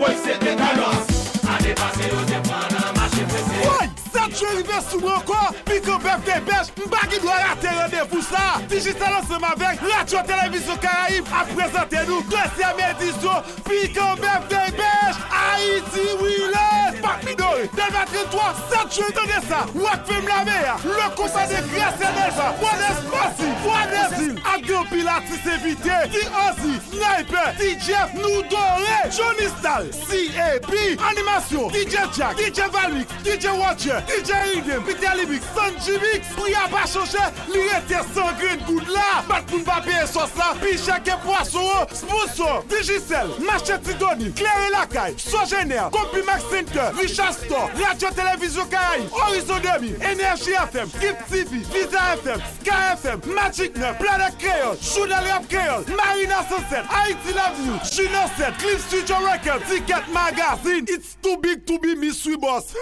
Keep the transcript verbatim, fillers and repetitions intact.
Woy, se te tandans. Ane pase yo te pran nan mache prese. Woy, sèt jwen rive sou mwen ankò. Pikan Bèf Depèch, m pa gen dwa rate randevou sa. Digicel ansanm avèk Radyo Televizyon Karayib ap prezante nou dezyèm edisyon Pikan Bèf Depèch, Ayiti Wi Lèz. Pak Midori, Dèlma trannntwa, sèt jwen, tande sa. Rockfam Laveya, Le Combat de Gracia Delva, Modest Passy, Voix des Îles, ak gen anpil atis envite, T O Z, Sniper, T J F, Nou Dore, Johnny Style, C A P, animasyon, D J Jack, D J Valmix, D J Roger, D J Riddim, Peter Limix, Sanji Mix, pri a pa chanje, li rete san grenn goud la, bat moun pa peye sòs la, pi chè ke pwason an, sponsor, Digicel, Mache Ti Tony, Klere Lakay, Sogener, Kopi Max Center, Richard Store, Radyo Televizyon Karayib, Horizon de mil, Energy F M, Trip T V, Visa F M, Sky F M, Magic nèf, Planèt Kreyòl, Jounal Rap Kreyòl, Marina san sèt, Haïti Love You, Juno sèt, Clip Studio Record, Ticket Magazine, It's Too Big to Be Me, Sweet Boss.